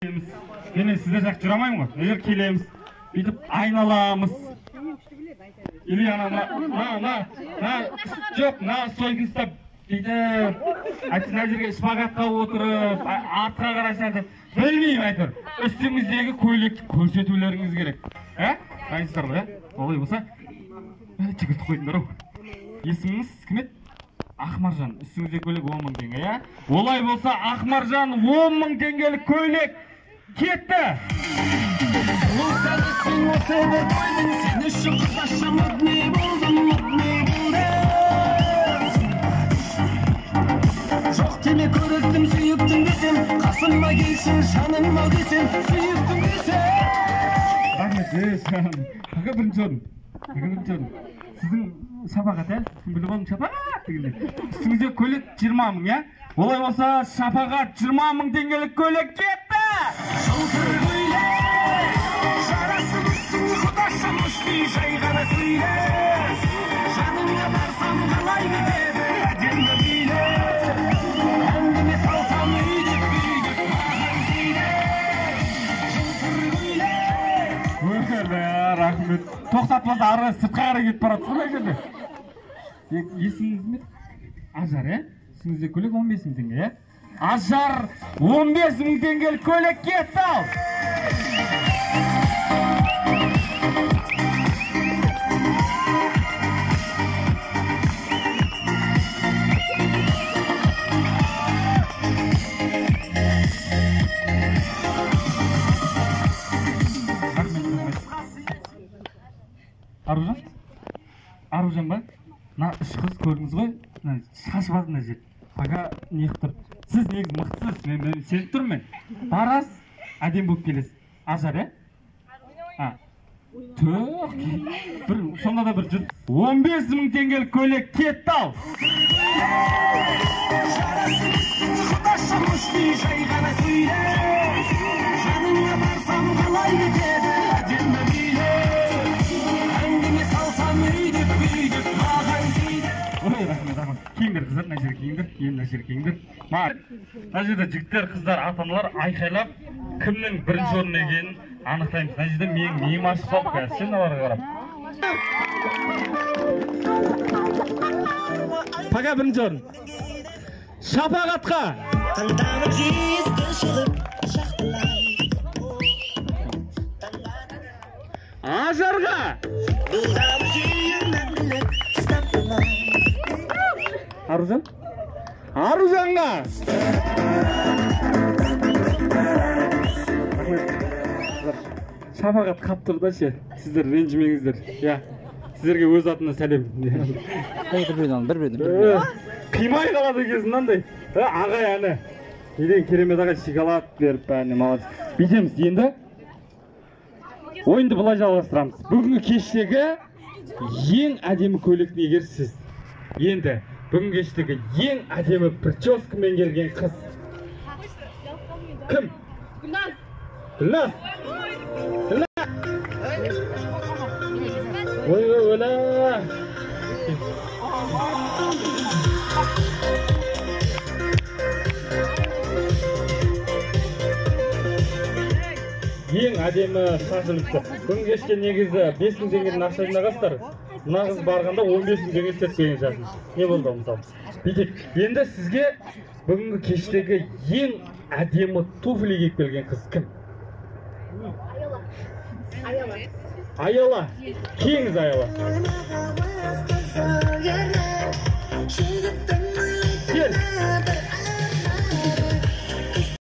Мен сіздер жақ жүре алмаймын ғой. Мына жерге келеміз. Бүйтіп айналамыз. Или ана мына жоқ, мына стойканы ұстап бүйтіп, әйтеуір мына жерге шпагатқа отырып, артқа қарай сәтіп, білмеймін әйтеуір. Үстіңіздегі көйлекті көрсетулеріңіз керек. Ә? Дайынсыздар ғой, ә? Олай болса, жүгіртіп қойдыңдар ау. Есіміңіз кім еді? Ақмаржан. Үстіңіздегі көйлек 10 мың теңге, ә? Олай болса, Ақмаржан 10 мың теңгелік көйлек кетті. Жоқ деме көріктім, сүйіктім десем, қасыма келші, жаным ау десем, сүйіктім десем. Рахмет, Пока бірінші орын. Пока бірінші орын. Сіздің Шапағат, ә? Сіздің біліп алдым, Шапағат дегенде. Үстіңізде көйлек 20 мың, ә? Олай болса, Шапағат 20 мың теңгелік көйлек кетті. Жылтыр көйлек, жарасып үстің құдаша мұшти жай ғана сөйле. Жаныңа барсам қалай кетеді, әдемі билеп. Әңгіме салсам өйдеп бүйдеп маған сөйле. Жылтыр көйлек. Өлә, рахмет. Тоқтатпаса ары сыртқа қарай кетіп баратсыз ғой мына жерде. Есіміңіз кім еді? Ажар, ә? Үстіңізде көйлек 15 мың теңге, ә? Ажар 15 мың теңгелік көйлек кетті ал. Аружан? Аружан ба? Мына үш қыз көрдіңіз ғой, мына шашып алды мына жер. Пока не қылып тұр. Сіз негізі мықтысыз, мен сеніп тұрмын мен. Барасыз, әдемі болып келесіз. Ажар, ә? Түх, бір сонда да бір жүр. 15 мың теңгелік көйлек кетті ал. Жарасып үстің құдаша мұшти жай ғана сөйле. Жаныңа барсам қалай кетеді, әдемі билеп. Әңгіме салсам өйдеп бүйдеп маған дейді. Ой, рахмет, рахмет. Киіңдер қыздар, мына жерге киіңдер, енді мына жерге киіңдер. Мына жерде жігіттер, қыздар, ата-аналар айқайлап кімнің бірінші орын екенін анықтаймыз. Мына жерде менің миым ашып қалды қазір, сен мыналарға қарап. Пока бірінші орын. Шапағатқа. Ажарға. Аружан? Аружанға. Шапағат қап тұр да ше. Сіздер ренжімеңіздер. Иә. Сіздерге өз атынан сәлем. Бір-бірден. Қимай қалады екенсің мынандай. Ағай әні. Не деген керемет ағай, шоколад беріп бәріне, молодец. Бүйтеміз енді. Ойынды былай жалғастырамыз. Бүгінгі кештегі ең әдемі көйлектің иегері сіз. Енді бүгінгі кештегі ең әдемі прическамен келген қыз. Кім? Гүлназ. Гүлназ. Гүлназ. Ой, ой, ой. Ең әдемі шаш үлгісі. Бүгінгі кешке негізі 5 мың теңгеден ақша жинағансыздар. Мына қыз барғанда 15 мың теңге істеп келген шашын. Не болды мысалы? Бүйтейік. Енді сізге бүгінгі кештегі ең әдемі туфли киіп келген қыз кім? Аяла. Аяла. Киіңіз, Аяла.